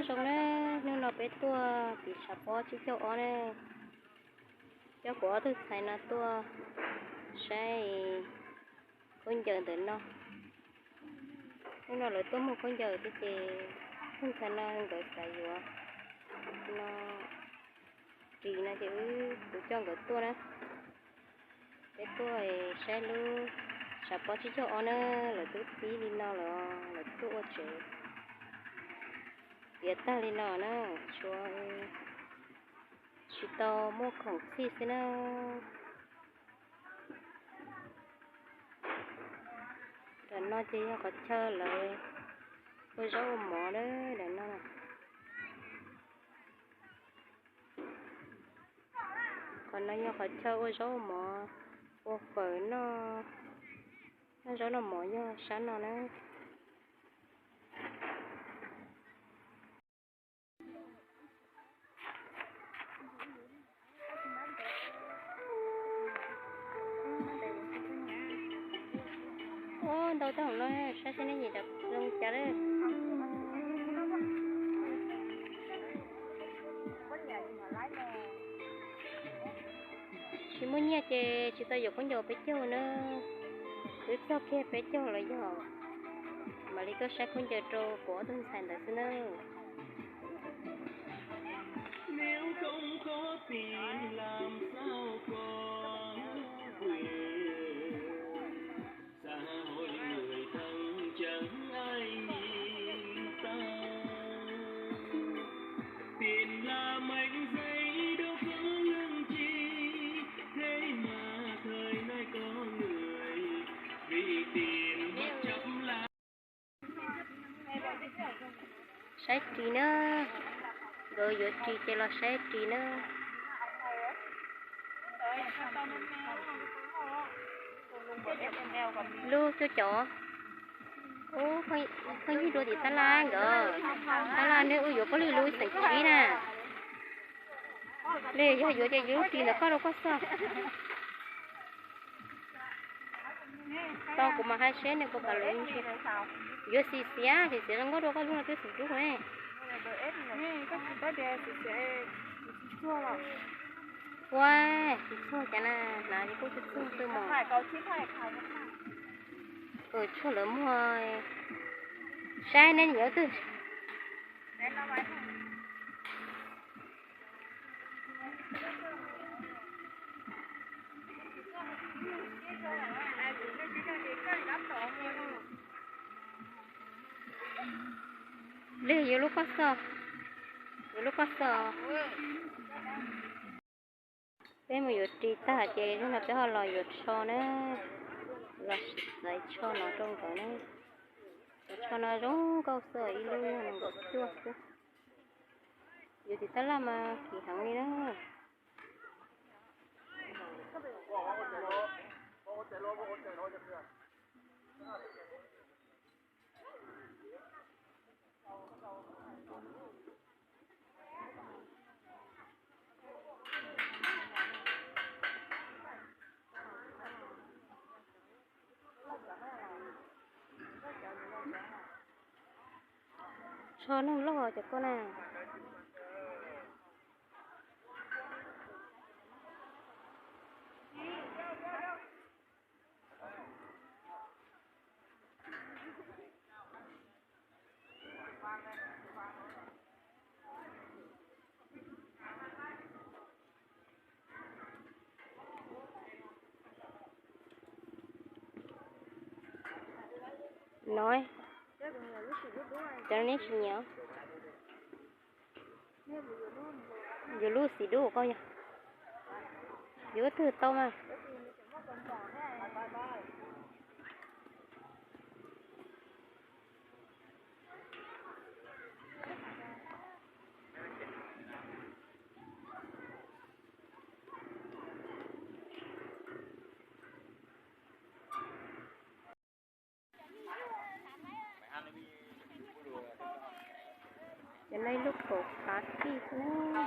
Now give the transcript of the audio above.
Zoo na, hnub no peb tuaj tim tshav pob tsib caug ob na, coj kuv ob tug ntxhais no tuaj saib khaub ncaws ntawm no. Hnub no lawv tuaj muag khaub ncaws thiab ces tus ntxhais no nkawd xav yuav no ris no ces wb kuv coj nkawd tuaj na. Peb tuaj saib lub tshav pob tsib caug ob na, lawv twb pib li no lawm, lawv tuaj ua tsev tiav tag li no na, tshuav tsis tau muaj khoom txhij xwb na. Daim no ces yog qhov chaw lawv ua zaub ua mov na, daim no. Qhov no yog qhov chaw ua zaub ua mov, ua fawm noj, noj zaub noj mov yog sab no na. Ua ntau tag no, saib seb neb nyiam zoo cas lawm. Tsis muaj nyiaj ces tsis tau yuav khaub ncaws peb caug na. Twb txog kiag peb caug los yog mam li tuaj saib khaub ncaws rau kuv ob tug ntxhais ntawd xwb na. Saib ris na, nkawd yuav ris ces los saib ris na. Lub cuaj caum, ub, pheej yig dua tim tab laj nkawd, tab laj neb ua yuav pab lwj lub xeem tsib na. Li yog yuav ces yuav lub ris ntawm koj rau koj xwb. Tau kuv mam hais seb nws puas kam lub ntsis. Yuav xim xiav, xim xiav zoo nkauj dua koj lub no twb xim dub ne. Ua, tsis txuag cas na, hnav ces kuj tsis txuag xwb mos. Tshuaj lawv muag, saib neb yuav twg. Li yuav lub pob xov, yuav lub pob xov. Peb mus yuav ris tag ces zaum no peb ho los yuav tsho na, los xaiv tsho no rau nkawd na. Cov tsho no zoo nkauj xwb, ib lub yog nees nkaum cuaj xwb. Yuav tim tab laj mas kim heev li na. Tsho neeg loj cov koj na. No, cov no neb tsis nyiam. Yuav lub xim dub koj yog, yuav twg tau mas. Cov no ib lub kaum kav tij xwb na.